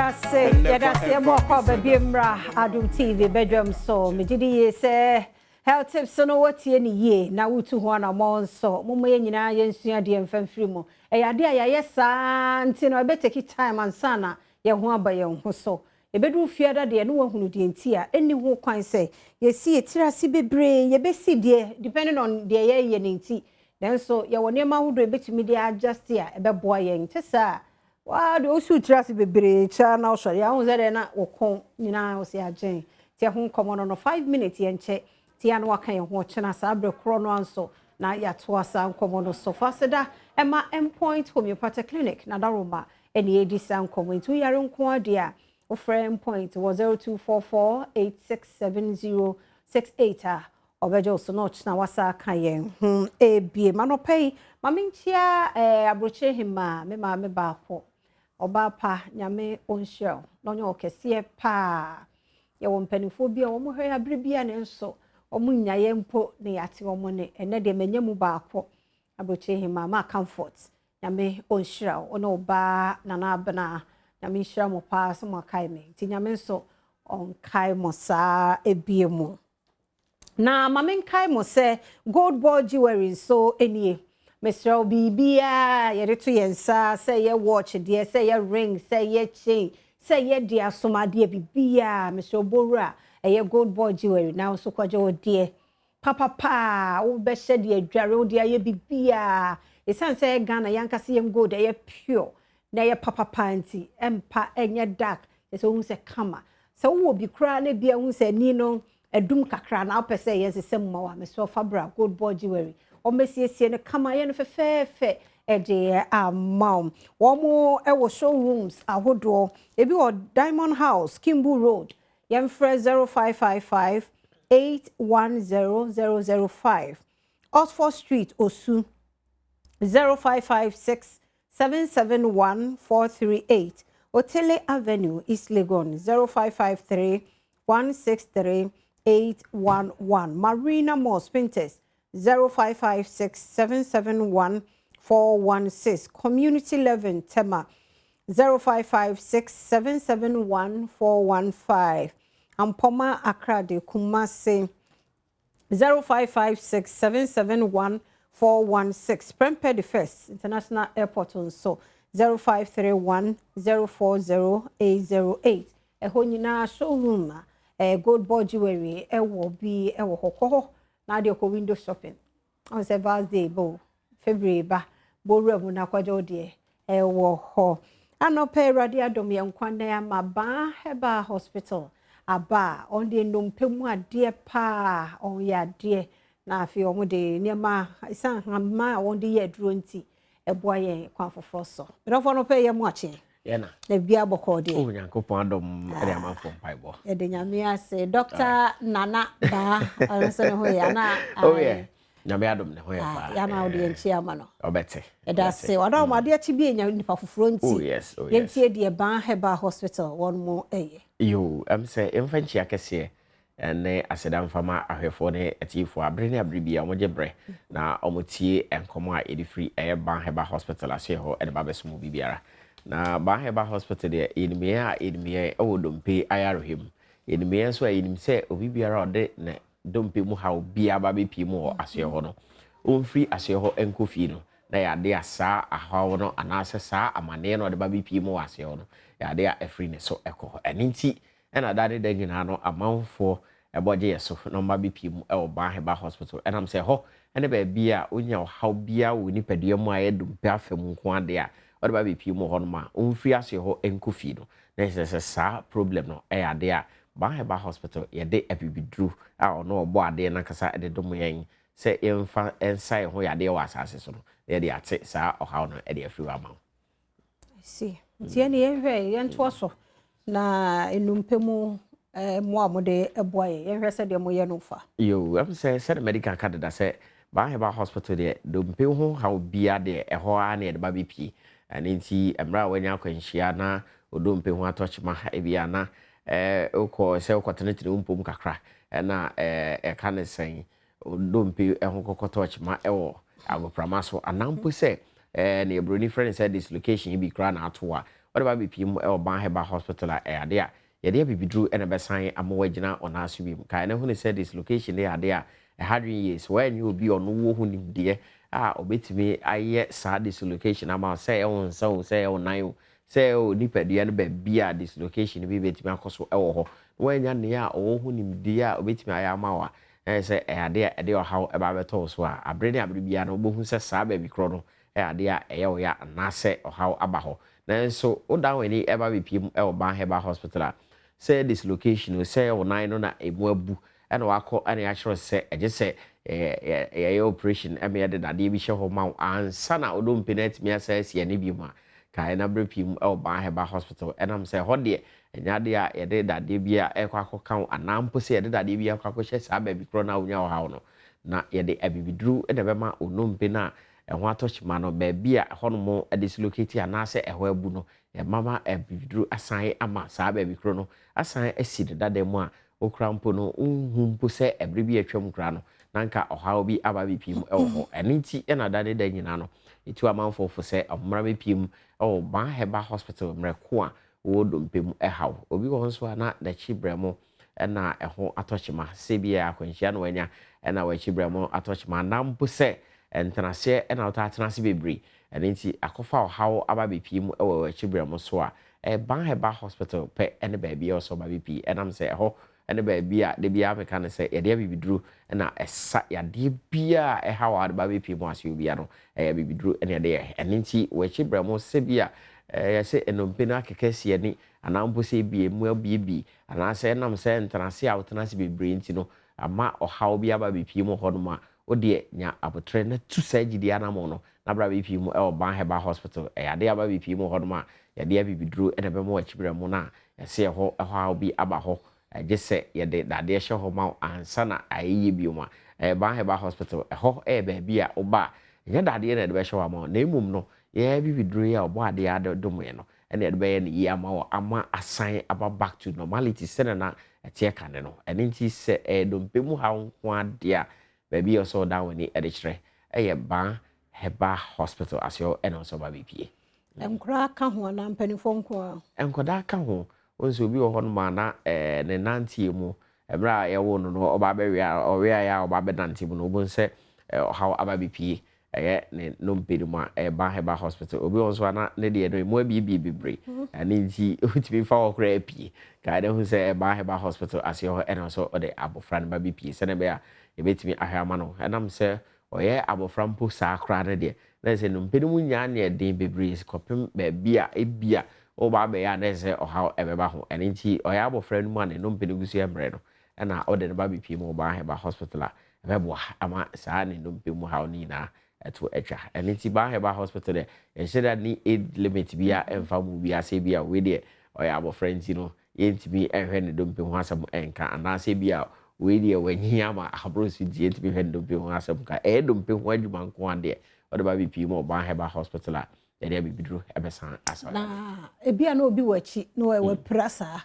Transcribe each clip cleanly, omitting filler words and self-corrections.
Yɛda ase, yɛda ase ɛmɔ kɔ baabi mmra Adom TV badwam so. Megye di yie sɛ health tips no wɔtie ne yie na wotu ho anammɔ nso. Momma yɛn nyinaa yɛnsua adeɛ mfa mfiri mu. Ɛyɛ adeɛ a yɛayɛ saa nti no ɛbɛtake time ansa na yɛn ho aba yɛn ho so. Yɛbɛduru fiada deɛ ne woahunu deɛ nti a ɛnni ho kwan sɛ yɛsi yɛ tiri ase bebree. Yɛbɛsi deɛ depending on deɛ yɛyɛ ne nti. Nanso yɛwɔ nneɛma ahodoɔ yɛbɛtumi de adjust a ɛbɛboa yɛn. Nti saa waa deɛ wosi wo tiri ase bebree kyɛ na wosɔre ahu sɛ deɛ na wo kɔn nyinaa wo sɛ agyen. Nti ɛho nkɔmmɔ no 5 minutes yɛnkyɛ nti yɛa na waka yɛn ho ɔkyena saa berɛ korɔ no anso na yɛatoa saa nkɔmmɔ no so. Fa aseda ɛma Mpoint Homeopathic Clinic na Daroma ɛne yɛdi saa nkɔmmɔ. Nti woyare nko adeɛ a, wofrɛ Mpoint wɔ 0244 867068 a, ɔbɛgye wo so na ɔkyena wasa aka yɛn ho ebie. Ma nɔpɛ yi ma menkyia aburokyire hema me maame baako, ɔbaa pa. Nyame ɔnhyira wo na ɔnyɛ ɔkɛseɛ paa. Yɛwɔ mpanimfoɔ bi a wɔn hwɛ abere bi a ne nso wɔn nya yɛn mpo na yɛate wɔn ne ɛnɛ deɛ manya mu baako, aburokyire hema ma Comfort. Nyame ɔnhyira wo ɔne ɔbaa Nana Abena. Nyame nhyira mo paa sɛ mo akae me, nti Nyame nso ɔnkae mo saa ebie mu. Na maame nkae mo sɛ Gold Board Jewelry nso nie. Mesrɛ wo, biribiara yɛde to yɛn nsa, sɛ yɛ watch deɛ, sɛ yɛ ring, sɛ yɛ chain, sɛ yɛ de asomadeɛ, biribiara, mesrɛ wo, bɔwura ɛyɛ Gold Board Jewelry na nso kɔgye wo deɛ papapaa. Wobɛhyɛ deɛ adware, wode ayɛ biribiara. Ɛsiane sɛ Ghana yɛankasa yɛn gold ɛyɛ pure na ɛyɛ papapa nti ɛmpa ɛnyɛ dark, ɛsɛ wohu sɛ kama. Sɛ wowɔ bi koraa na bia hu sɛ ani no ɛdum kakra na wopɛ sɛ ɛyɛ nsesɛ mu ma wo a, mesrɛ, fa bra Gold Board Jewelry. Wɔmmɛsiesie no kama yɛ no fɛfɛɛfɛ ɛde ama wo. Wɔn ɛwɔ showrooms ahodoɔ, ebi wɔ Diamond House, Kimbu Road. Yɛmfrɛ 0555 810005. Oxford Street, Osu, 0556 771 438. Otele Avenue, East Legon, 0553 163 811. Marina Mall, Spintex, 0556 771 416. Community 11, Tema, 0556 771 415. Ampoma Akrade, Kumasi, 0556 771 416. Prempeh the First International Airport nso, 0531 040 808. Ɛhɔ nyinaa showroom a Gold Board Jewelry ɛwɔ bi ɛwɔ hɔ. Kɔ hɔ na adeɛ kɔ window shopping ɔn sɛ Val's Day bo February ba bowura mu na akɔgye wo deɛ ɛwɔ hɔ. Anɔpɛ Awurade adom yɛn nkwa na ama Baa Herbal Hospital aba a ɔno deɛ nnompe mu adeɛ paa ɔyɛ adeɛ, na afei wɔn de nneɛma ɛsan hama a wɔde yɛ aduro nti ɛboa yɛn kwan foforɔ so. Medɔfoɔ no pɛ yɛ mu akye. Yɛna. Na biribiara bɔkɔɔ deɛ? O, Nyankopɔn adom ɛde amanfoɔ mpaebɔ. Yɛde Nyame ase. Dr Nana Baa, ɔno nso ne ho yɛ ana? Oh yeah, Nyame adom ne ho yɛ paa. Yɛama wode yɛnkyi ama no. Ɔbɛte. Ɛda ase. Ɔda wɔn adeɛ akyi bi enya nipa foforɔ nti oh yes oh yes yɛntie deɛ Ban Herbal Hospital wɔn mo ɛyɛ. Yo, sɛ yɛmfa nkyia kɛseɛ ne aseda mfama ahwɛfoɔ ne atiefoɔ abere ne abere bi a wɔgye berɛ na wɔtie nkɔmmɔ a yɛde firi ɛyɛ Ban Herbal Hospital aseɛ hɔ ɛde ba bɛso mu biribiara. Na Ban Herbal Hospital deɛ, yɛnim a yɛnim yɛn ɛwɔ dompe ayarehwɛ mu. Yɛnim yɛn nso a yɛnim sɛ obi biara a ɔde ne dompe mu haw biara ba bɛpie mu wɔ aseɛ hɔ no, ɔmfiri aseɛ hɔ nkɔ fie no na yɛade a saa ahaw no anaasɛ saa amanneɛ no ɔde ba bɛpie mu wɔ aseɛ hɔ no, yɛade a ɛfiri ne so ɛkɔ hɔ. Ɛno nti ɛna da ne da nyinaa no amanfoɔ ɛbɔ gye yɛ so na ɔma bɛpie mu ɛwɔ Ban Herbal Hospital, ɛnam sɛ ɛhɔ ɛne baabi a wonya ɔhaw biara wɔ nipadua mu a ɛyɛ dompe afa mu nko adeɛ a ɔde ba bɛpie mu wɔ hɔnom a, ɔmfiri aseɛ hɔ nkɔ fie no na ɛkyerɛ sɛ saa problem no ɛyɛ adeɛ a Ban Herbal Hospital yɛde abibiduro a ɔno ɔbɔ adeɛ nankasa ɛde dom yɛn sɛ yɛmfa nsa yɛn ho yadeɛ wɔ asase so no na yɛde ate saa ɔhaw no ɛde afiri hɔ ama wo. Si nti ɛne yɛnhwɛ, yɛntoa so na nnompe mu mmoa a mode boa yɛ, yɛnhwɛ sɛdeɛ moyɛ no fa. Yo, sɛ sɛde medical ka deda sɛ Ban Herbal Hospital deɛ, dompe ho haw bia deɛ, ɛhɔ ara na yɛde ba bɛpie. Ɛno nti mmerɛ a wanya akwanhyia na odompe ho atɔ kyema ebia na wokɔ sɛ wokɔtenetene wo mpom kakra ɛna ɛka ne sɛn dompe ho kɔkɔtɔ kyema ɛwɔ agoprama so, anaa mpo sɛ ne aburoni frɛ no sɛ dislocation bi koraa na ato a Wode ba bɛpie mu wɔ Ban Herbal Hospital a, ɛyɛ adeɛ a yɛde abibiduro na ɛbɛsan ama woagyina wo nan so bio. Kae na hunu sɛ dislocation yɛ adeɛ a ɛha adwene yie. Sɛ woanyɛ obi a ɔno wɔ ho nimdeɛ a ɔbɛtumi ayɛ saa dislocation ama wo, sɛ ɛyɛ wo nsa o, sɛ ɛyɛ wo nan o, sɛ ɛyɛ wo nipadua no baabi a dislocation bi bɛtumi akɔ so wɔ hɔ, na woannya nea ɔwɔ ho nimdeɛ a ɔbɛtumi ayɛ ama wo a, na ayɛ sɛ ɛyɛ adeɛ a ɛde ɔhaw ba abɛtɔ wo so a, abere ne abere biara no wobɛhu sɛ saa baabi korɔ no yɛ adeɛ a ɛyɛ wo ya anaasɛ ɔhaw aba hɔ. Nanso wodan w'ani ba bɛpue mu wɔ Ban Herbal Hospital a, sɛ dislocation o, sɛ wo nan no na ɛmu abu na wakɔ na yɛakyerɛ wo sɛ ɛgye sɛ yɛyɛ operation ma yɛde dadeɛ bi hyɛ hɔ ma wo ansa na wo dompe no atumi asan asi ani bio a, kae na berɛ pii mu wɔ Ban Herbal Hospital. Ɛnam sɛ ɛhɔ deɛ ɛnyɛ adeɛ a yɛde dadeɛ bi a ɛrekɔ akɔka wo anaa mpo sɛ yɛde dadeɛ bi akɔ akɔhyɛ saa baabi korɔ no a wonya ɔhaw no, na yɛde abibiduro na ɛbɛma wo nnompe no a ɛho atɔ kyima no, baabi a ɛhɔnom adislocate anaasɛ ɛhɔ abu no, yɛmama abibiduro asan ama saa baabi korɔ no asan asi ne dada mu a wokora mpo no, wonhu mpo sɛ ɛberɛ bi a atwam koraa no, na anka ɔhaw bi aba abɛpue mu wɔ hɔ. Ɛno nti na da ne da nyinaa no, yɛtu amanfoɔ fo sɛ wɔmmra mmɛpue mu wɔ Ban Herbal Hospital mmerɛ ko a wɔwɔ dompe mu haw. Obi wɔ hɔ nso a na n'akyi berɛmo na ɛho atɔ kyema, sɛ ebia akwanhyia na wanya na w'akyi berɛmo atɔ kyema, anaa mpo sɛ ntenaseɛ na wotaa tena ase bebree, ɛno nti akɔfa ɔhaw aba abɛpue mu wɔ w'akyi berɛmo so a, Ban Herbal Hospital pɛ ne baabi a ɛwɔ sɛ ɔba bɛpue, ɛnam sɛ ɛhɔ ne baabi a da biara meka no sɛ yɛde abibiduro na ɛsa yadeɛ biara a ɛhaw a wode ba bɛpue mu ase obiara no, ɛyɛ abibiduro na yɛde yɛ. Ɛno nti w'akyi brɛ mo sɛ bi a yɛse nnompe no akeka asi ani anaa mpo sɛ ebia emu abuebue anaasɛ ɛnam sɛ ntenase a wotena ase bebree nti no ama ɔhaw bi aba abɛpue mu hɔnom a, wo deɛ nya aboterɛ na tu saa gyidie anammɔn no na bra bɛpue mu wɔ Ban Herbal Hospital. Ɛyɛ adeɛ a aba bɛpue mu hɔnom a, yɛde abibiduro na ɛbɛma w'akyi berɛ mu no a yɛse ɛhɔ ɔhaw bi aba hɔ, gye sɛ yɛde dadeɛ hyɛ hɔ ma wo ansa na ayɛ yie bio a, ɛyɛ Ban Herbal Hospital. Ɛhɔ yɛ baabi a woba a, ɛnyɛ dadeɛ na yɛde bɛhyɛ hɔ ama wo, na mmom no, yɛn abibiduro yi a Ɔbɔadeɛ ade dom yɛn no, ɛna yɛde bɛyɛ no yie ama wo ama asan aba back to normality sɛdeɛ na ɛteɛ kane no. Ɛno nti sɛ ɛyɛ dompe mu haw nko ara deɛ a, baabi a ɛwɔ sɛ wodan w'ani de kyerɛ yɛ Ban Herbal Hospital ase hɔ na ɛwɔ sɛ woba bɛpie. Nkwadaa ka ho anaa mpanimfoɔ nko ara? Nkwadaa ka ho. Wohu sɛ obi wɔ hɔnom a na ne nanteɛ mu, mmerɛ a yɛwoo no no ɔba abɛwea, ɔweaeɛ a ɔba abɛnante mu no, wobɛhu sɛ ɔhaw aba abɛpie. Ɛyɛ ne nnompe no mu a, ɛyɛ Ban Herbal Hospital. Obi wɔ hɔ nso a na ne deɛ no emu abiebie bebree. Ɛno nti wotumi fa hɔ koraa pue. Kae na hu sɛ ɛyɛ Ban Herbal Hospital aseɛ hɔ ɛna nso ɔde abɔfra no ba bɛpue sɛdeɛ ɛbɛyɛ a yɛbɛtumi ahwɛ ama no. Ɛnam sɛ ɔyɛ abɔfra mpo saa koraa no deɛ, na ɛsɛ sɛ nnompe no mu nyaa neɛ den bebree kɔpem baabi a ebia woba abɛyɛ a na ɛsɛ sɛ ɔhaw ɛbɛba ho. Ɛno nti ɔyɛ abɔfra no mu a ne nnompe no gu so yɛ mmerɛ no ɛna wode no ba bɛpue mu wɔ Ban Herbal Hospital a, ɛbɛboa ama saa ne nnompe mu haw no nyinaa ɛto atwa. Ɛno nti Ban Herbal Hospital deɛ, yɛnhyɛ da nni age limit biara ɛmfa mu obiara sɛ ebia wei deɛ ɔyɛ abɔfra nti no yɛntumi nhwɛ ne dompe ho asɛm nka anaasɛ ebia wei deɛ wanyin ama aboro so nti yɛntumi nhwɛ ne dompe ho asɛm nka. Ɛyɛ dompe ho adwuma nko ara deɛ, wode ba bɛpue mu wɔ Ban Herbal Hospital a, yɛde abibiduro bɛsan asa yadeɛ. Na ebia na obi wɔ akyi na wapira saa.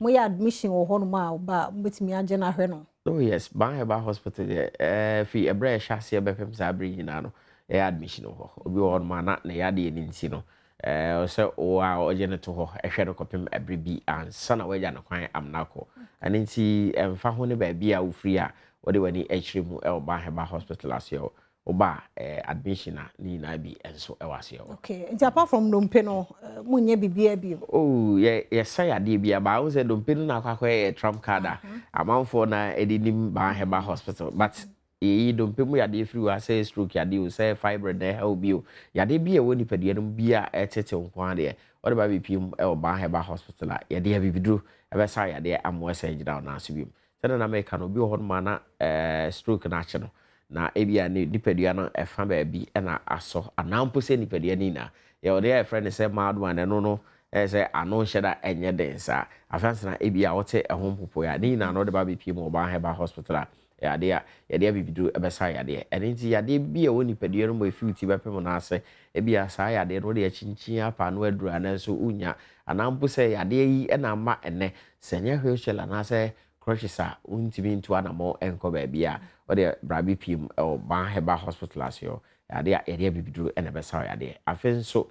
Moyɛ admission wɔ hɔnom a ɔba a mobɛtumi agye no ahwɛ no? Oh yes, Ban Herbal Hospital deɛ ɛɛ fi ɛberɛ a yɛhyɛ aseɛ bɛpem saa berɛ yi nyinaa no yɛyɛ admission wɔ hɔ. Obi wɔ hɔnom a na ne yadeɛ no nti no ɛɛ sɛ wo a ɔgye no to hɔ hwɛ no kɔpem ɛberɛ bi ansa na woagya no kwan amena akɔ. Ɛno nti ɛmfa ho ne baabi a wofiri a wode w'ani akyerɛ mu wɔ Ban Herbal Hospital aseɛ hɔ. Woba a eh, admission a ne nyinaa bi nso wɔ aseɛ hɔ. Okay, nti apart from dompe no, monyɛ biribiara bio? Oh, yɛ yɛsa yadeɛ biara, but wohu sɛ dompe no na akɔ akɔyɛ yɛ trump card a amanfoɔ na ɛde nim Ban Herbal Hospital. But yɛyi dompe mu yadeɛ firi hɔ a, sɛ stroke yadeɛ o, sɛ fibroid na ɛha obi o, yadeɛ bi a ɛwɔ nipadua no mu bi a ɛtetew nko ara deɛ, wode ba bɛpue mu wɔ Ban Herbal Hospital a, yɛde abibiduro bɛsa wo yadeɛ ama woasan agyina wo nan so bio. Sɛdeɛ na mereka no, obi wɔ hɔnom a na stroke no akye no, na ebia ne nipadua no ɛfa baabi na asɔ, anaa mpo sɛ nipadua no nyinaa. Yɛwɔ deɛ yɛfrɛ no sɛ mild one, ɛno no ɛyɛ sɛ ano nhyɛ da nyɛ den saa. Afei ansa na ebia wote ɛho mpopoeɛ a, ne nyinaa no wode ba bɛpue mu wɔ Ban Herbal Hospital a, ɛyɛ adeɛ a yɛde abibiduro bɛsa yadeɛ. Ɛno nti yadeɛ bi a ɛwɔ nipadua no mu a ɛfiri wo ti bɛpem no ase, ebia saa yadeɛ no wode akyinkyin apa ano aduru a nanso wonnya, anaa mpo sɛ yadeɛ yi na ama ɛnnɛ Sɛ ɛnyɛ wheelchair anaasɛ crutches a, wontumi ntu anammɔn nkɔ baabi a, wo deɛ bra bɛpue mu wɔ Ban Herbal Hospital ase hɔ. Ɛyɛ adeɛ a yɛde abibiduro na ɛbɛsa wo yadeɛ. Afei nso,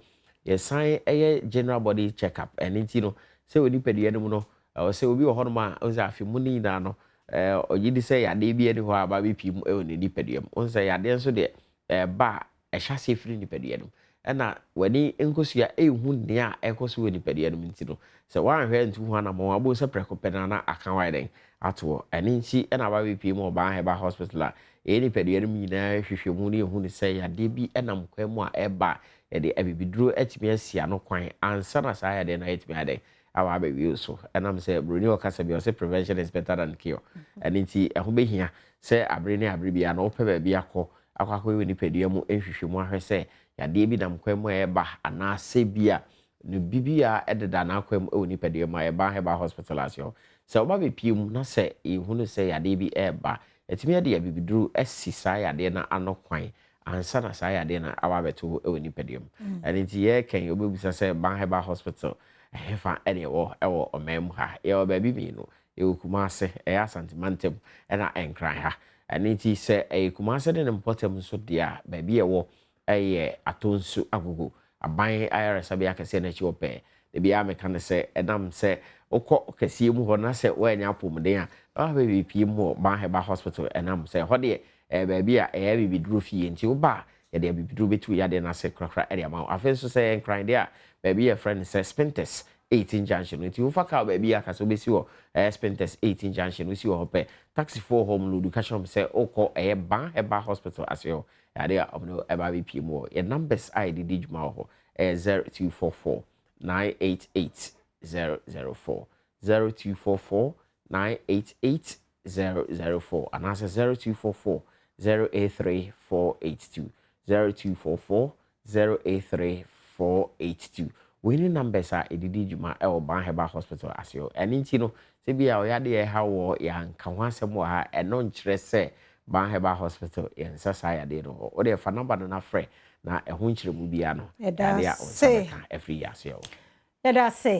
Yɛsan yɛ general body check up. Ɛno nti no, sɛ wɔ nipadua no mu no, ɛwɔ sɛ obi wɔ hɔnom a, ɔhu sɛ afe mu no nyinaa no, ɔgye di sɛ yadeɛ bi ani hɔ a aba bɛpie mu wɔ ne nipadua mu. Wohu sɛ yadeɛ nso deɛ, ɛba a, ɛhyɛ aseɛ firi nipadua no mu. Ɛna w'ani nkosua ɛnhu nea ɛkɔ so wɔ nipadua no mu nti no, sɛ woanhwɛ antu ho anammɔn a, wobɛhu sɛ prɛko pɛ no ara na aka wo ayɛ dɛn? Ato hɔ. Ɛno nti na aba bɛpie mu wɔ Ban Herbal Hospital a ɛyɛ nipadua no mu nyinaa hwehwɛ mu na yɛhu no sɛ yadeɛ bi nam kwan mu a ɛreba a, yɛde abibiduro atumi asi ano kwan ansa na saa yadeɛ no atumi ayɛ dɛn? Aba abɛwie wo so. Ɛnam sɛ buroni a ɔkasa bi ɔse prevention is better than cure. Ɛno nti ɛho bɛhia sɛ abere ne abere biara no wopɛ baabi akɔ akɔ akɔyɛ wo nipadua mu nhwehwɛmu ahwɛ sɛ yadeɛ bi nam kwan mu a ɛreba anaasɛ bi a no bibi a ɛdeda n'akwan mu wɔ nipadua mu a ɛba Herbal Hospital ase hɔ. Sɛ woba bɛpie mu na sɛ yɛhunu sɛ yadeɛ bi reba, yɛtumi de abibiduro asi saa yadeɛ no ano kwan ansa na saa yadeɛ no aba abɛto hɔ wɔ nipadua mu. Ɛno nti yɛreka yi, wobɛbisa sɛ Ban Herbal Hospital ɛhefa na ɛwɔ wɔ ɔman mu ha? Yɛwɔ baabi mmienu, yɛwɔ Kumase, ɛyɛ Asante mantam, ɛna Nkran ha. Ɛno nti sɛ ɛyɛ Kumase ne ne mpɔtam nso deɛ a, baabi a ɛwɔ yɛ Atonsu Agogo, aban ayaresabea kɛseɛ no akyi hɔ pɛɛ. Da biara meka no sɛ, ɛnam sɛ wokɔ kɛseɛ mu hɔ na sɛ woannya apɔmuden a, na woabɛbɛpue mu wɔ Ban Herbal Hospital. Ɛnam sɛ ɛhɔ deɛ ɛyɛ baabi a ɛyɛ abibiduro fie nti woba a, yɛde abibiduro bɛtu wo yadeɛ no ase korakora de ama wo. Afei nso sɛ ɛyɛ Nkran deɛ a, baabi a yɛfrɛ no sɛ Spintex 18 Junction no nti wofa kaa baabi a ka sɛ wobɛsi wɔ ɛyɛ Spintex 18 Junction no, wosi wɔ hɔ pɛ, taxifoɔ wɔ hɔ, wɔn loadu ka kyerɛ wɔn sɛ wokɔ ɛyɛ Ban Herbal Hospital ase hɔ. Ɛyɛ adeɛ a wɔn ne wo ɛba abɛpue mu wɔ. Yɛn numbers a yɛde di dwuma wɔ hɔ ɛyɛ 0244 988 004, 0244 988 004 anaasɛ 0244 083 482, 0244 083 482. Wei ne numbers a yɛde di dwuma wɔ Ban Herbal Hospital ase hɔ. Ɛno nti no, sɛ bi a ɔyadeɛ ɛha wɔ yɛanka ho asɛm wɔ ha, ɛno nkyerɛ sɛ Ban Herbal Hospital yɛnsa saa yadeɛ no wɔ hɔ. Wo deɛ fa number no na frɛ na ɛho nkyerɛmu biara no, Yɛda yadeɛ a wo nsa ase. bɛka afiri yɛn aseɛ hɔ. Yɛda ase.